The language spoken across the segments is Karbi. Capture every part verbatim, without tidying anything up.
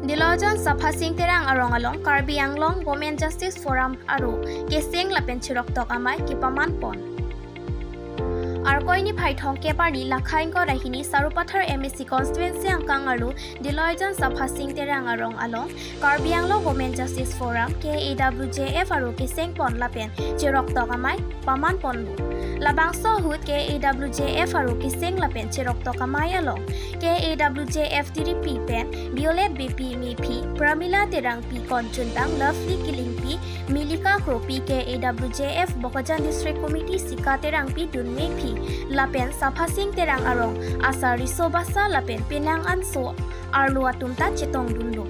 Diloijan Sapha Sing Terang arong along Karbi Anglong Women Justice Forum aro keseng lapen chiroktok amei kepaman pon. Arkoi niphai thomkep arni Lakha ingkoi ra hini Sarupathar M A C constituency angkang arlo Diloijan Sapha Sing Terang arong along Karbi Anglong Women Justice Forum, K A W J F aro keseng pon lapen chiroktok amei paman ponlo. Labangso ahut K A W J F aro keseng lapen chiroktok amei along K A W J F tiripi pen Violet Beypi Mephi, Pramila Terangpi Konchuntang, Lovely Killingpi, Milika Kropi, K A W J F Bokajan District Committee Sika Terangpi Dunmephi lapen Sapha Sing Terang arong asar riso basa lapen penang an so arlo atum ta chetongdunlo.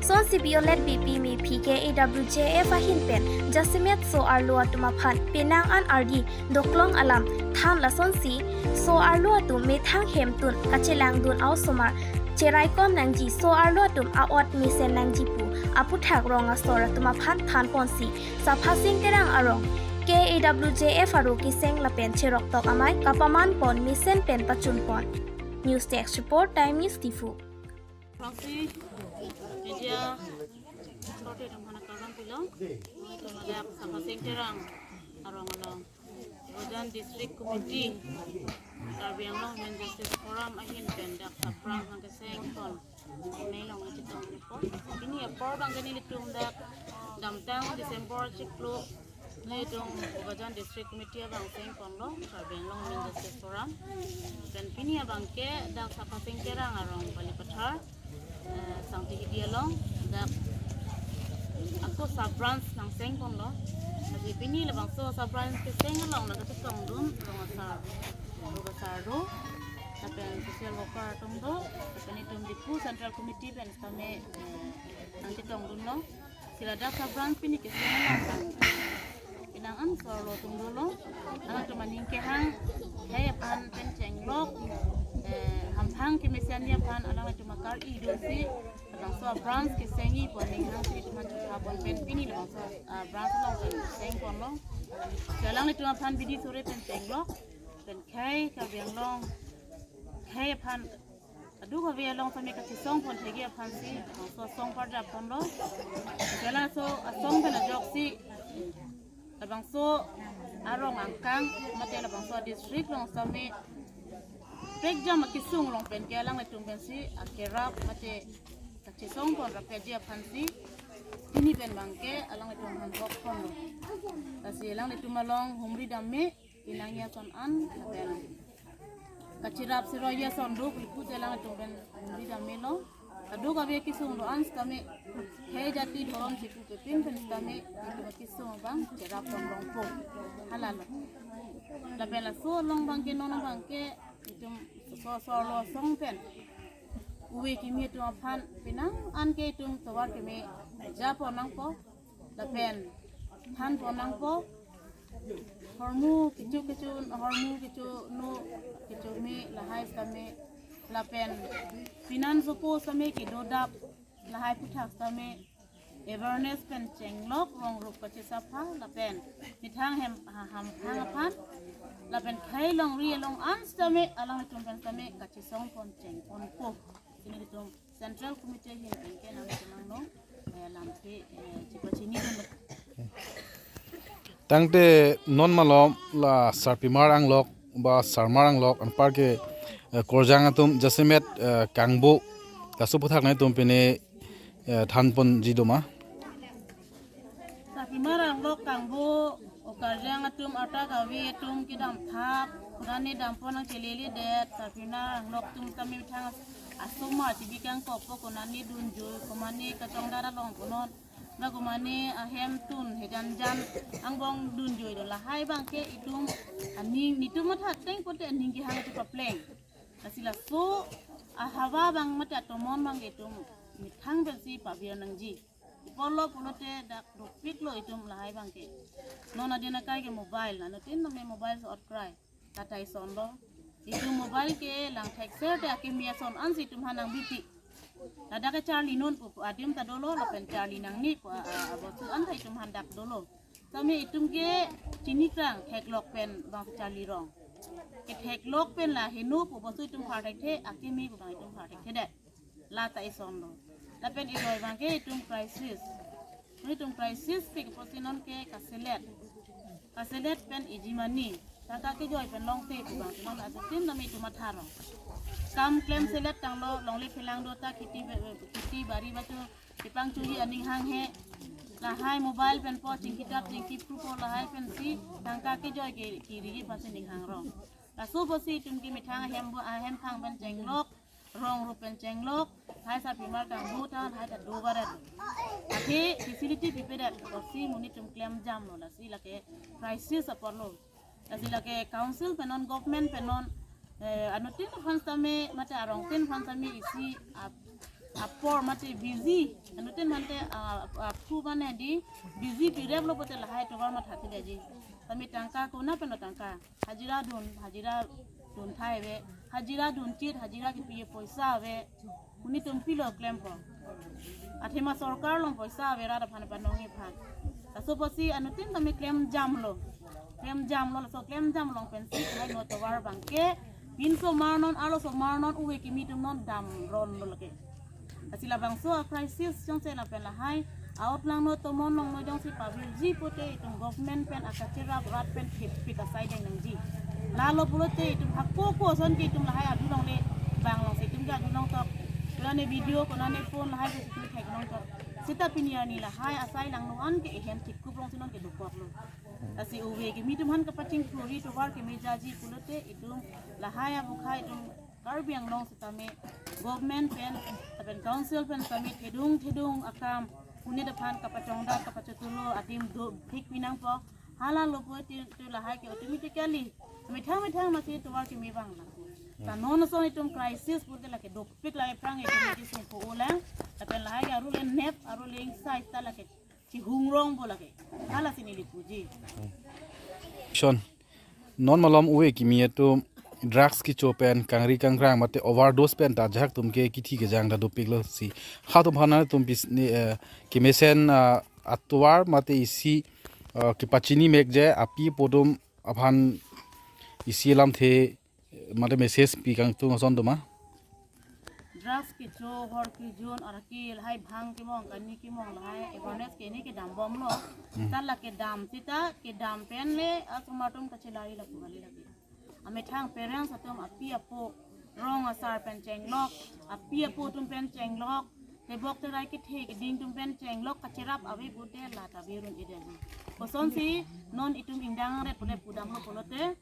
Sonsi Violet Beypi Mephi K A W J F ahin pen jasemet so arlo atum aphan penang an ardi doklong alam than lasonsi so arlo atum methang hemtun kachelangdun a-osomar cheraikom nangji, so arlo atum a-ot mesen nangji pu aputhak rong asor atum aphan than ponsi Sapha Sing Terang arong K A W J F aro keseng lapen chiroktok amei kapaman pon mesen pen pachun pon. News Desk Report, Time News Diphu. Aphrangsi media korte atum aphan kardom pilo. Moi atum ladak Sapha Sing Terang arong along Bokajan District Committee, Karbi Anglong Women Justice Forum ahin pen dak saphrang nangkeseng pon amei along chetongdunpo. Pini apor abangke nelitum dak damtang December chiklo nelitum Bokajan District Committee abang seng ponlo, Karbi Anglong Women Justice Forum. Pen pini abangke dak Sapha Sing Terang arong Balipathar, eh, Sangti Hidi along dak ako sub branch nangseng ponlo. Lasi pini labangso sub branch keseng along nangkachetongdun rong asar, rong asar do, lapen social worker atum do, lapen itum Diphu Central Committee pen sitame, eh, nangchetongdunlo. Si ladak sub branch pini keseng along penang an so arlo atum dolo. Alangtum aning kehang, khei aphan pen chenglok, eh, hamphang kemesen aphan alangtum akar-i dosi labangso branch kesengji pu aning hangsi itum aphan chotha pon pen pini labangso, ah, branch along pen seng ponlo. Si alanglitum aphan bidi sore pen chenglok, pen khei Karbi Anglong, khei aphan kadokave along sitame kachesong pon thekji aphansi labangso asong parjap ponlo. Laso asong pen ajoksi labangso arong angkang mate labangso district along sitame prekjam akesung along pen ke alanglitum pensi akerap mate kachesong pon rapji aphansi pini pen abangke alanglitum aphan bok ponlo. Lasi alanglitum along humri dam me, pinangji ason an lapen kacherap seroi ason do pu pute alanglitum pen humri dam melo. Kadokave kesung do-an sitame khei jati dhorom si pupe pin pen sitame itum kesung abang cherap ponlongpo. Halalo. Lapen laso along abangke non abangke itum so so arlo asong pen uve kimi atum aphan penang an ke itum tovar keme ja pon nangpo. Lapen than pon nangpo. Hormu kecho kecho, hormu kecho nu kecho me lahai sitame. Lapen pinan sopo sitame kedodap lahai aputhak sitame awareness pen chenglok rong rup kachesapha lapen methang hem ha- hamphang aphan lapen khei longri along an sitame alanglitum pen sitame kachesong pon cheng ponpo. Pini itum Central Committee ahin pen ke nangchenanglo, eh, lamthe, eh, chepachini dunlo. Tangte non malom la sarpimar anglok ba sarmar anglok anparke, eh, korjang atum jasemet, eh, kangbo kasu aputhak nangtum pine, eh, than ponji doma. Sarpimar anglok kangbo, o karjang atum arta kave atum kedam thap, konane dam pon nangcheleledet, sarpimar anglok atum tame methang asomar chibi kangkokpo, konane dunjui, konane kachongdar along konon, ba konane ahemtun hejanjan angbong dunjui do, lahai abangke itum aning, netum matha ateng pote aning kehang atum papleng. Lasi laso ahawa abang mate atomon abangke itum methang pensi pavir nangji. Pulo pulote dak dopiklo itum lahai abangke. Non adin akai ke mobile, nanglitum tame mobile so-ot krai. Lata isonlo. Itum mobile ke lang thekser te akimi ason ansi itum aphan nangbipi. Ladak ke charli non pu adim ta dolo, lapen charli nangne pu a- a- abostu an ta itum aphan dak dolo. Tame itum ke chinikrang theklok pen abang charli rong. Ketheklok pen la heno pu bostu itum phar thekthe, akimi pu abang itum phar thekthedet. Lata isonlo. Lapen ejoi abangke itum crisis. Itum crisis pik pusi non ke kaselet. Kaselet pen iji mani. Tangka kejoi pen longte pu abangke non asatin dam itum atharo. Kam klem selet tanglo, longle phelang do ta kheti be-, kheti bari bacho pipang chuji aning hanghe. Lahai mobile pen po chingki tap chingki pru po lahai pensi tangka kejoi ke kiri pasi ning hang rong. Laso pusi itum ke methang ahem bo ahem phang pen chenglok, rong rup pen chenglok, lahai sarpimar kangbu than, lahai ta do baret. Athe facility pipedet, pusi monit atum klem jamlo, lasi lake crisis apor lo. Lasi lake council pen non, government pen non, eh, anuttin aphan sitame, mate arongtin aphan sitame isi ap-, apor mate busy, anuttin mate, ah, ap-, aphu mane di busy pirep lo pote lahai tovar matha thilekji. Sitame tangka kona pen lo tangka. Hajira dun, hajira dun thai ave, hajira dun chit, hajira kipi poisa ave. Monit atum pilo klempo. Athema sorkar along poisa ave rat aphan panong iphan. Laso pusi anuttin tame klem jamlo. Klem jamlo, laso klem jam along pensi lahai no tovar abangke pinsomar non, arlosomar non, ove kimi atum non dam ronlo lake. Lasi labangso a crisis jongsi lapen lahai a-ot langno tomon longno jongsi pavirji pote itum government pen akacherap rat pen thepik asai deng nangji. Lalo pulote itum hako ko ason ke itum lahai adu longle bang alongsi itum ke adu longtok. Konane video, konane phone lahai ke itum thek longtok. Seta pini arni lahai asai langno an ke ehem thikup alongsi non ke dukoklo. Lasi ove kimi atum aphan kapachingthurji tovar kemejaji pulote itum lahai abukhai itum Karbi Anglong sitame government pen, lapen council pen sitame thedung thedung akam monit aphan kapachongdak kapachothulo adim do thik pinangpo. Halalo pulote itum lahai ke automatically methang methang masi tovar kimi vanglo. Ta non ason itum crisis pulote lake dopik lake phrang itum ke sungko ulang. Lapen lahai ke arule nep, arule ingsai ta lake chihung rongpo lake. Halasi neli puji. Shon. Non malom ove kimi atum drugs kecho pen kangri kangkrang mate overdose pen ta ajahak atum ke kithi kejang ta dopiklo si. Ha atum aphan atum bis ni, eh, kemesen, ah, atovar mate isi, ah, kepachini mekje api apo atum aphan isi lamthe mate message pi kangtung ason atum ma? Drugs kecho, hor kejun, arki lahai bhang kemong, kani kemong lahai awareness ke ne kedam bomlo. Hmm. Ta la kedam sita, kedam pen le asomar atum kachelari lapu kali lake. Amethang parents atum api apo rong asar pen chenglok, api apo atum pen chenglok, tebok terai kethe keding atum pen chenglok, kacherap ave pulote la ta birun iden. Kosonsi non itum ingdang ret pule pudamlo pulote,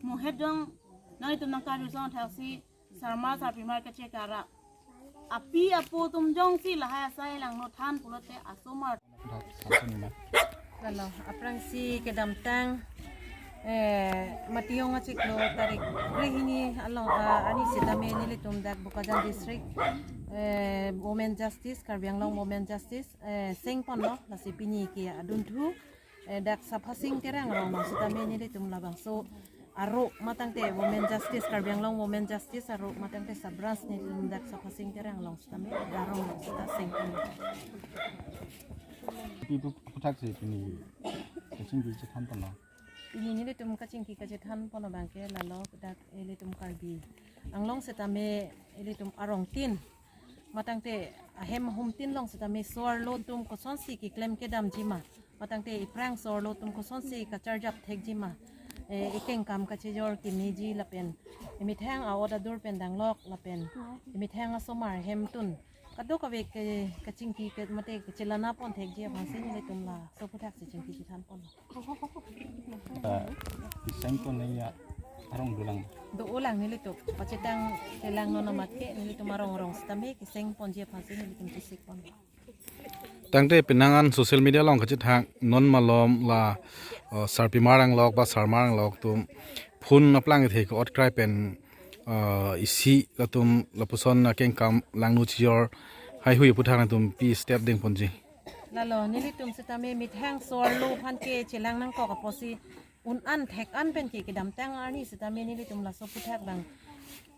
muhedong non itum nangkarjudun thaksi sarmar sarpimar kachekara. Api apo atum jongsi lahai asai langno than pulote asomar. Lalo, aphrangsi kedamtang, eh, Matiyong achiklo tarik krehini along, ah, arni sitame nelitum dak Bokajan District, eh, Women Justice, Karbi Anglong Women Justice, eh, sengponlo, lasi pini ke adunthu, eh, dak Saphasing Terang arong along sitame nelitum labangso aro matangte Women Justice, Karbi Anglong Women Justice aro matangte sub branch nelitum dak Saphasing Terang along sitame darong along sita sengpon. Ipi aphuthak si pini kachingki chethanponlo? Pini nelitum kachingki kachethanponlo abangke lalo dak ilitum Karbi Anglong sitame ilitum arongtin matangte ahem ahumtin along sitame so-arlo atum kosonsi keklem kedamji ma, matangte iphrang so-arlo atum kosonsi kacharjap thekji ma, eh, ikengkam kachejor kemeji lapen imethang a-ot adur pen danglok lapen imethang asomar ahemtun kadokave ke kachingki ke mate kachelanapon thekji aphansi nelitum laso aphuthak si chingki chethanponlo. Ah, sengpon ya arong dolang. Dolang nelitum. Pachetang telang non amat ke nelitum arong arong sitame kesengponji aphansi nelitum chesikpon. Tangte penang an social media along kachethak non malom la, uh, sarpimar anglok ba sarmar anglok atum phone aplang kethe ke-ot krai pen, uh, isi atum lapuson akengkam langno chijor heihui aphuthak atum pi step dengponji. Lalo, nelitum sitame methang so-arlo aphan ke chelang nangkok apotsi un-an thek-an pen ke kedamtang arni sitame nelitum laso aphuthak abang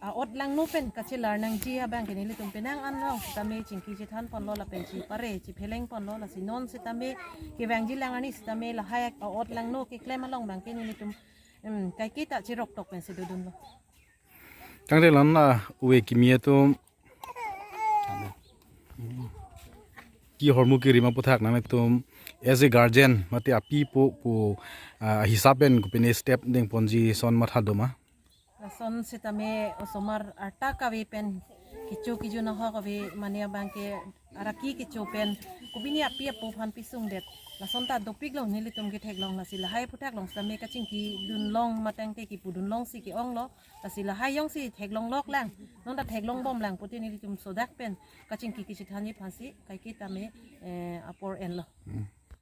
a-ot langno pen kachelar nangji abangke nelitum penang an along sitame chingki chethanponlo lapen chipare chiphelengponlo, lasi non sitame kevangji lang arni sitame lahai a-ot langno keklem along abangke nelitum, em, kaiketa cheroktok pensi dodunlo. Tangte lana ove kimi atum. Ki hormu kirim aphuthak nangtum as a guardian mate api apo pu, ah, hisap pen kopine step dengponji son matha doma? Lason sitame osomar arta kave pen kecho kejun ahok ave, mane abang ke araki kecho pen kopine api apo aphan pisungdet. Lason ta dopiklo nelitum ketheklong, lasi lahai aphuthak long sitame kachingki dunlong matangte kipudunlongsi ke-onglo. Lasi lahai jongsi theklonglok lang, non ta theklongbom lang pute nelitum sodak pen kachingki kachethanji aphansi kaike tame, eh, apor enlo. Hmm.